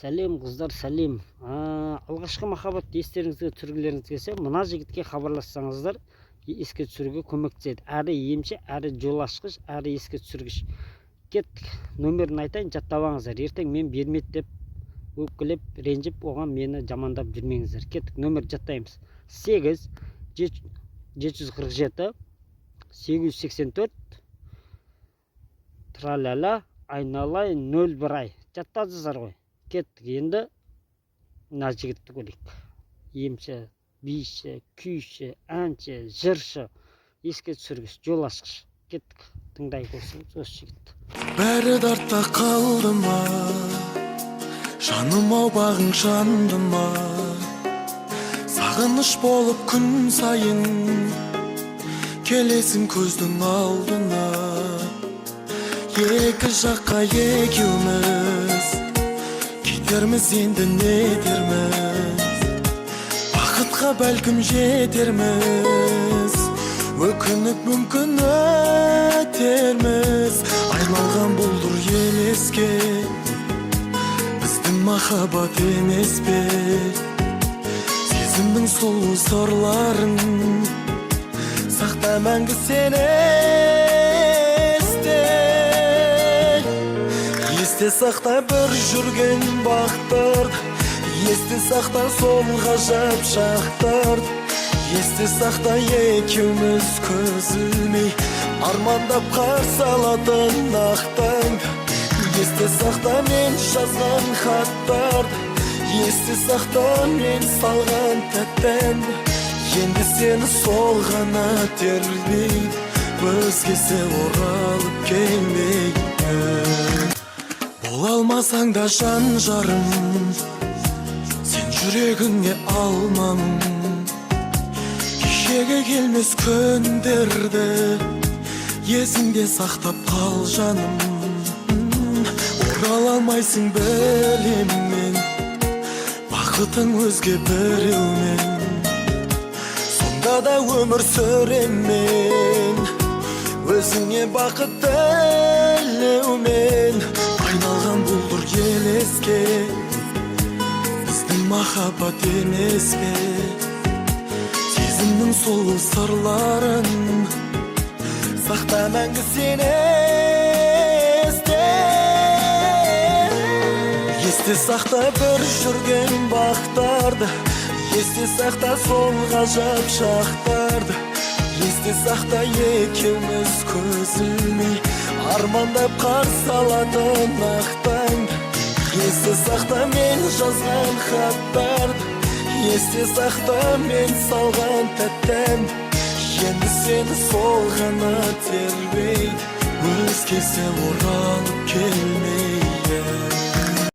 Сәлем, қыздар, сәлем! Алғашқы махаббат естеріңізге түсіргілеріңіз келсе, мына жігітке хабарлассаңыздар, еске түсіруге көмектеседі. Әрі емші, әрі жол ашқыш, әрі еске түсіргіш. Кеттік, нөмірін айтайын, жаттап алыңыздар. Ертең мен бермеді деп өкпелеп, ренжіп, оған мені жамандап жүрмеңіздер. Кеттік, нөмір жаттаймыз: 8 747 884 траляля айналайын 01 ай. Жаттадыңыздар ғой? Кеттік, енді мына жігітті көрейік. Емші, биші, күйші, әнші, жыршы, еске түсіргіш, жол ашқыш. Кеттік, тыңдайық осы жігітті. Бәрі де артта қалды ма, жаным ау, бағың жанды ма? Сағыныш болып күн сайын келесің көздің алдына. Екі жаққа екеуміз кетерміз, енді не етерміз? Бақытқа бәлкім жетерміз, өкініп мүмкін өтерміз. Айналған бұлдыр елеске біздің махаббат емес пе? Сезімнің сұлу сырларын сақта мәңгі сен есте. Есте сақта бір жүрген бақтарды, есте сақта сол ғажап шақтарды. Есте сақта екеуміз көз ілмей армандап қарсы алатын ақ таңды. Есте сақта мен жазған хаттарды, есте сақта мен салған тәтті әнді. Енді сені сол ғана тербейді, өзгесі оралып келмейді. Бола алмасаң да жан жарым, сен жүрегіңе алмамын. Кешегі келмес күндерді есіңде сақтап қал, жаным. Орала алмайсың, білем мен, бақытың өзге біреумен. Сонда да өмір сүрем мен өзіңе бақыт тілеумен. Айналған бұлдыр елеске біздің махаббат емес пе? Сезімнің сұлу сырларын сақта мәңгі сен есте. Есте сақта бір жүрген бақтарды, есте сақта сол ғажап шақтарды. Есте сақта екеуміз көз ілмей армандап қарсы алатын ақ таңды. Есте сақта мен жазған хаттарды, есте сақта мен салған тәтті әнді. Енді сені сол ғана тербейді, өзгесі оралып келмейді.